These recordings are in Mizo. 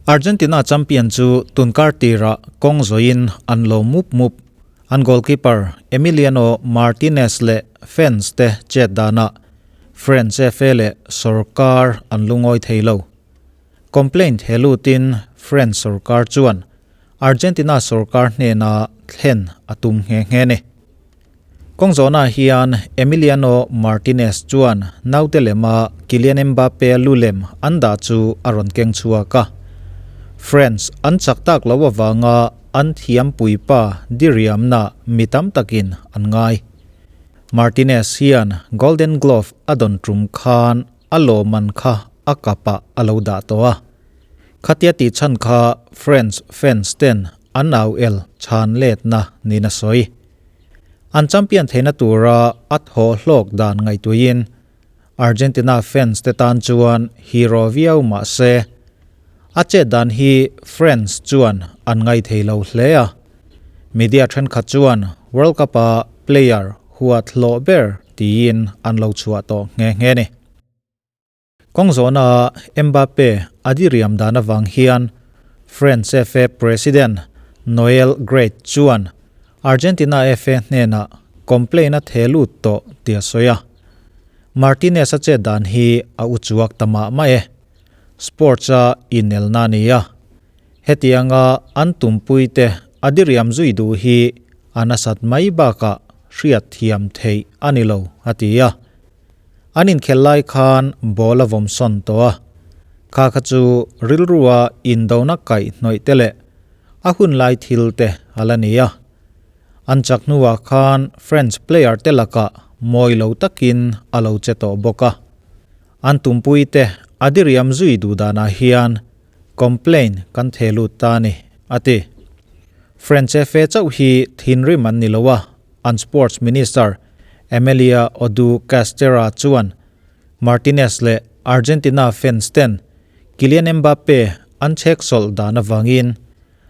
Argentina champion chu tunkar tirah kawng zawhin an lo mup mup. An goalkeeper Emiliano Martinez leh fans te chet danah France FA leh sorkar an lungawi thei lo. Complaint he lutin France sorkar chuan Argentina sorkar hnena thlen a tum nghe nghe ni. Kawng zawhnaah hian Emiliano Martinez chuan naute lema Kylian Mbappe lu lem an dah chu a rawn keng chhuak a. France an chak tak loh avanga an thiampuipa diriamna mi tam takin an ngai. Martinez hian Golden Glove a dawn tum khan a lawmman kha a kapah a lo dah tawh a. Khatia tih chhan kha France fans ten an au el chhan letna niin a sawi. An champion theihna tura a thaw hlawk dan ngaihtuihin Argentina fans te tan chuan hero viau mah se, a chet dan hi France chuan an ngaithei lo hle a. Media thenkhat chuan World Cup-a player huat hlawh ber tiin an lo chhuah tawh nghe nghe ni. Kawng zawhnaah Mbappe a diriam dan avang hian France FA President Noel Graet chuan Argentina FA hnenah complaint a theh lut tawh tih a sawi a. Martinez a chet dan hi a u chuak ta mah mah e. Sports-a inelna a ni a. Hetianga an tumpuite a diriam zui duh hi a nasat mai bakah hriat thiam theih a ni lo, a ti a. An inkhelh lai khan ball a vawm sawn tawh a, kha kha chu rilrua indona kaih hnawih te leh a hun lai thil te a la ni a. An chak hnuah khan French player te lakah mawi lo takin a lo che tawh bawk a. An tumpui te a diriam zui duh danah hian complaint kan theh lut ta a ni, a ti. French FA chauh hi thinrim an ni lo a, An Sports Minister Amelia Odu Castera chuan Martinez leh Argentina fans ten Kylian Mbappe an chhek sawlh dan avangin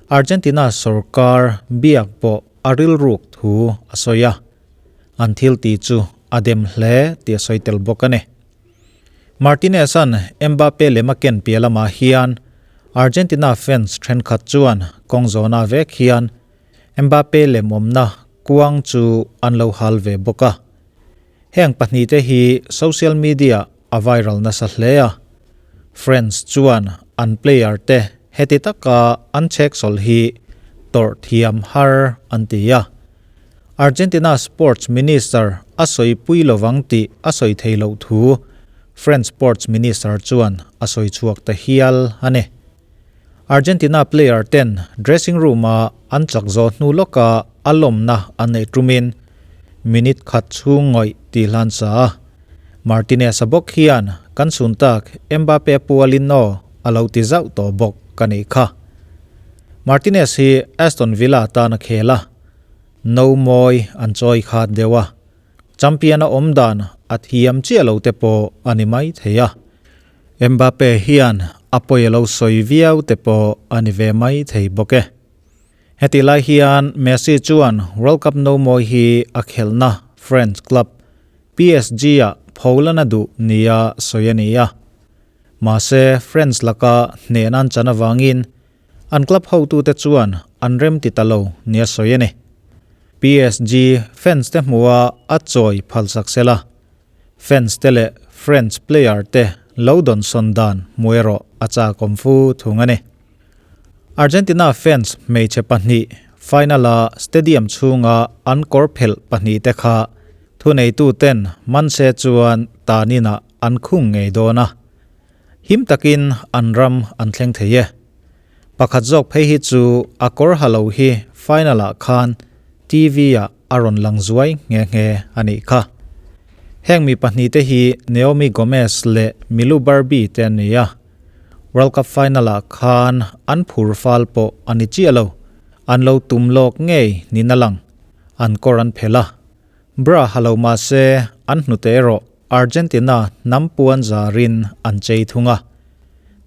Argentina sorkar biak pawh a rilruk thu a sawi a, an thil tih chu a dem hle tih a sawi tel bawk a ni. Martinez-a'n Mbappe lem a ken piah lamah hian Argentina fans thenkhat chuan kawng zawna vek hian Mbappe lemawmna kuang chu an lo hal ve bawk a. Heng pahnihte hi social media a viral nasa hle a. France chuan an player te heti taka an chheksawl hi tawrh thiam har an ti a. Argentina sports minister a sawipui lovang tih a sawi thei loh thu French sports minister chuan a sawi chhuak ta hial a ni. Argentina player ten dressing room a an chak zawh hnu lawka a lawmna an neih tumin minute khat chhung ngawih tih hlan sa a. Martinez-a bawk hian kan chhun tak Mbappe pualin aw a lo ti zauh tawh bawk ka nih kha. Martinez hi Aston Villa tan a khel a, no mawi an chawi khat deuh a, champion a awm dan a thiam chiah lo te pawh a ni mai thei a. Mbappe hian a pawi a lo sawi viau te pawh a ni ve mai thei bawk e. Hetih lai hian Messi chuan World Cup no mawi hi a khelhna French club PSG-ah pholana duh nia sawi a ni a. Mahse French laka hnehna an chan avangin an club hotute chuan an remti ta lo nia sawi a ni. PSG fans te hmuha a chawi phalsak sela. Fans te leh French player te lo dawnsawn dan hmu erawh a chakawm fu thung a ni. Argentina fans hmeichhe pahnih final-a stadium chhunga an kawr phelh pahnih te kha thuneitu ten man se chuan taninah an khung ngei dawn a. Him takin an ram an thleng thei e. Pakhat zawk phei hi chu a kawr ha lo hi final-ah khan TV-ah a rawn lang zuai nghe nghe a nih kha. Heng mi pahnihte hi Naomi Gomez leh Milu Barbie te an ni a. World Cup final-ah khan an phur fal pawh a ni chiah lo. An lo tum lawk ngei niin a lang. An kawr an phelh a. Bra ha lo mah se an hnute erawh Argentina hnam puan zarin an chei thung a.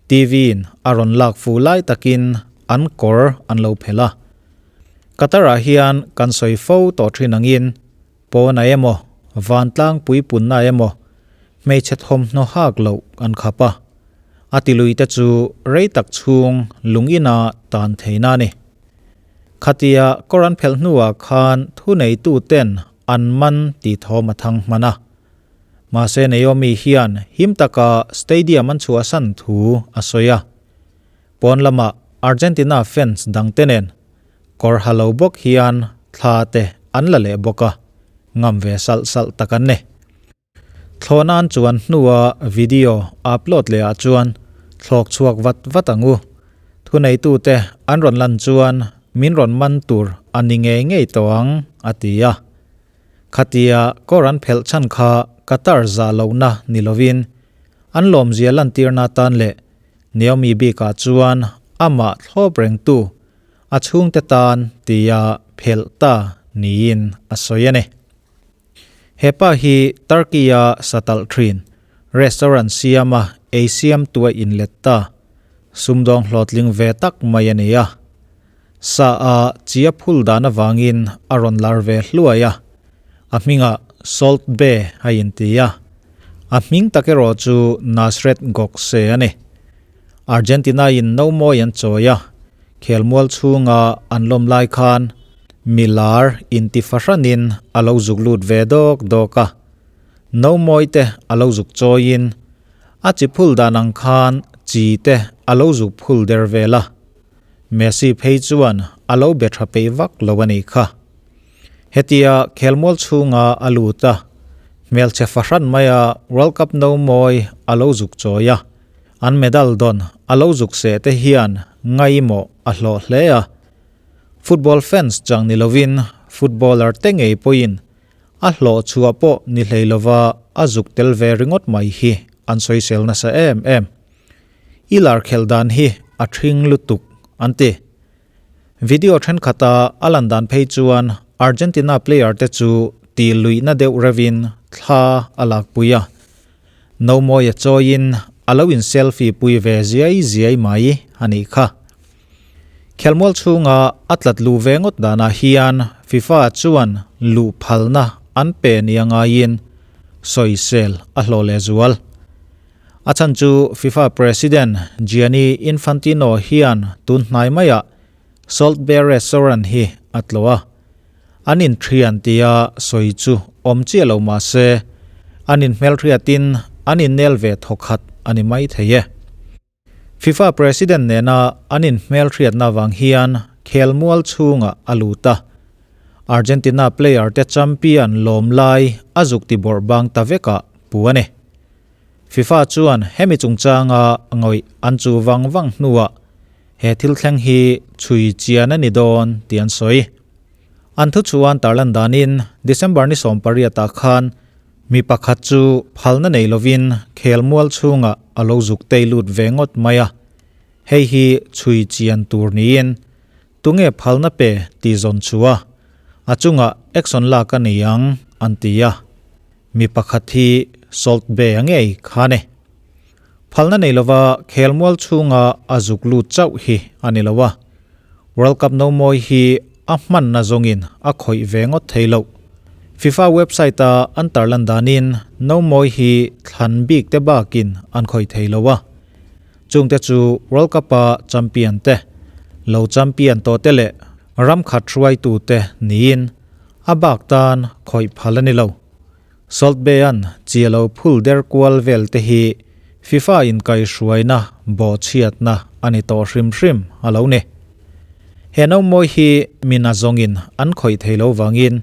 TV-in a rawn lak fuh lai takin an kawr an lo phelh a. Qatar-ah hian kan sawi fo tawh thin angin pawnah emaw, vantlangpui punna emaw hmeichhe thawmhnaw hak loh an khap a. A tilui te chu rei tak chhung lung ina tan theihna a ni. Khatia kawr an phelh hnuah khan thuneitu ten an man tih thawm a thang hman a. Mahse Naomi hian him taka stadium an chhuahsan thu a sawi a. Pawn lamah Argentina fans dangte nen kawr ha lo bawk hian thla te an la leh bawk a, ngam ve salh salh tak an ni. Thlawhna an chuan hnua video upload leh ah chuan thlawk chhuak vat vat ang u. Thuneitute an rawn lan chuan min rawn man tur a ni ngei ngei tawh ang, a ti a. Khatia kawr an phelh chhan kha Qatar zah lohna ni lovin an lawmzia lantirna atan leh Naomi bikah chuan amah thlawp rengtu a chhungte tan tia phelh ta niin a sawi a ni. He pa hi Turkey-a satalh thin, restaurant siama ei siamtua inlet ta, sumdawng hlawhtling ve tak mai a ni a. Sa a chia phul dan avangin a rawn lar ve hluai a, a hmingah Salt Bae a inti a. A hming tak erawh chu Nasret Gokse a ni. Argentina-in no mawi an chawi a, khelmual chhunga an lawm lai khan Milar inti fahranin a lo zuk lut ve dawk dawk a, no mawi te a lo zuk chawiin a chi phul dan ang khan chi te a lo zuk phul der vel a. Messi phei chuan a lo be tha peih vak lo a nih kha. Hetia khelmual chhunga a lut a, hmelchhe fahran maia World Cup no mawi a lo zuk chawi a, an medal dawn a lo zuk seh te hian ngaihmawh a hlawh hle a. Football fans chang ni lovin footballer te ngei pawhin a hlawh chhuah pawh ni hlei lova a zuk tel ve ringawt mai hi an sawisel nasa em em. I lar khelh dan hi a thring lutuk an ti. Video thenkhat-a a lan dan phei chuan Argentina player te chu tih luihna deuh reuhin thla a lakpui a. No mawi a chawiin a lo in selfie pui ve ziai ziai mai a nih kha. Khelmual chhunga a tlat luh ve ngawt danah hian FIFA chuan luh phalna an pe nia ngaiin sawisel a hlawh leh zual. A chhan chu FIFA President Gianni Infantino hian tun hnai maiah Salt Bae Restaurant hi a tlawh a. An inthian tia sawi chu awm chiah lo mah se an inhmelhriatin an innel ve thawkhat a ni maithei e. FIFA President nena an inhmelhriatna vang hian khelmual chhungah a lut a, Argentina player te champion lawm lai a zuk ti bawrh bang ta vekah pu a ni. FIFA chuan hemi chungchanga ngawih an chu vang vang hnuah he thil thleng hi chhui chian a ni dawn tih an sawi. An thu chuan tarlan danin December ni 18 ah khan Mi pakhat chu phalna nei lovin khelmual chhungah a lo zuk tei lut ve ngawt mai a, hei hi chhui chian tur niin tunge phalna pe tih zawn chu a, a chungah action lak a ni ang an ti a. Mi pakhat hi Salt Bae a ngei kha ni. Phalna nei lova khelmual chhunga a zuk lut chauh hi a ni lo a, World Cup no mawi hi a hmanna zawngin a khawih ve ngawt thei loh. FIFA website-a an tarlan danin no mawi hi thlan bik te bakin an khawih thei lo a, chungte chu World Cup-a champion te, lo champion tawh te leh ram khat hruaitu te niin a bak tan khawih phal a ni lo. Salt Bae-a'n chi a lo phul der kual vel te hi FIFA inkaihhruaina bawhchhiatna a ni tawh hrim hrim a lo ni. He nomawi hi mina zawngin an khawih thei lo vangin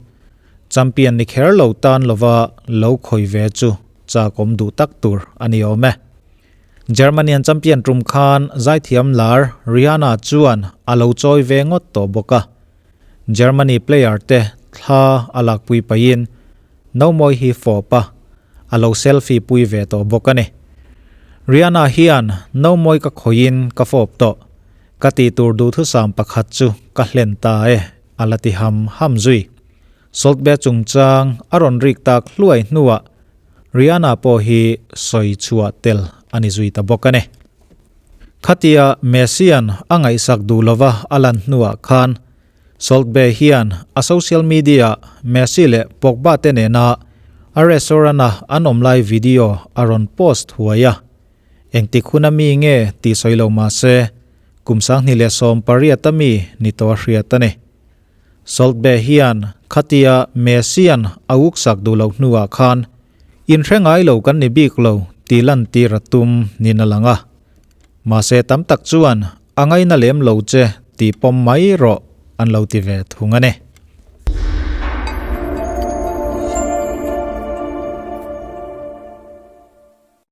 champion ni kher lo tan lova lo khawih ve chu chakawm duh tak tur a ni awm e. Germany-an champion tum khan zaithiam lar Rihanna chuan a lo chawi ve ngawt tawh bawk a. Germany player te thla a lakpui pahin nomawi hi fawp a, a lo selfie pui ve tawh bawk a ni. Rihanna hian nomawi ka khawihin ka fawp tawh, ka tih tur duhthusam pakhat chu ka hlen ta e, a la ti ham ham zui. Salt Bae chungchang a rawn rik tak hluai hnuah Rihanna pawh hi sawi chhuah tel a ni zui ta bawk a ni. Khatia Messi-a'n a ngaihsak duh lova a lan hnuah khan Salt Bae hian a social media-ah Messi leh Pogba te nena a restaurant-a an awm lai video a rawn post huai a. Engtik huna mi nge tih sawi lo mah se, kum 2018 a mi ni tawh a hriat a ni. Soltbe hian khatia Messi-a'n a uksak duh loh hnuah khan inhre ngai lo kan ni bik lo tih lantir a tum niin a lang a. Mahse tam tak chuan a ngaina lem lo che tih pawm mai rawh an lo ti ve thung a ni.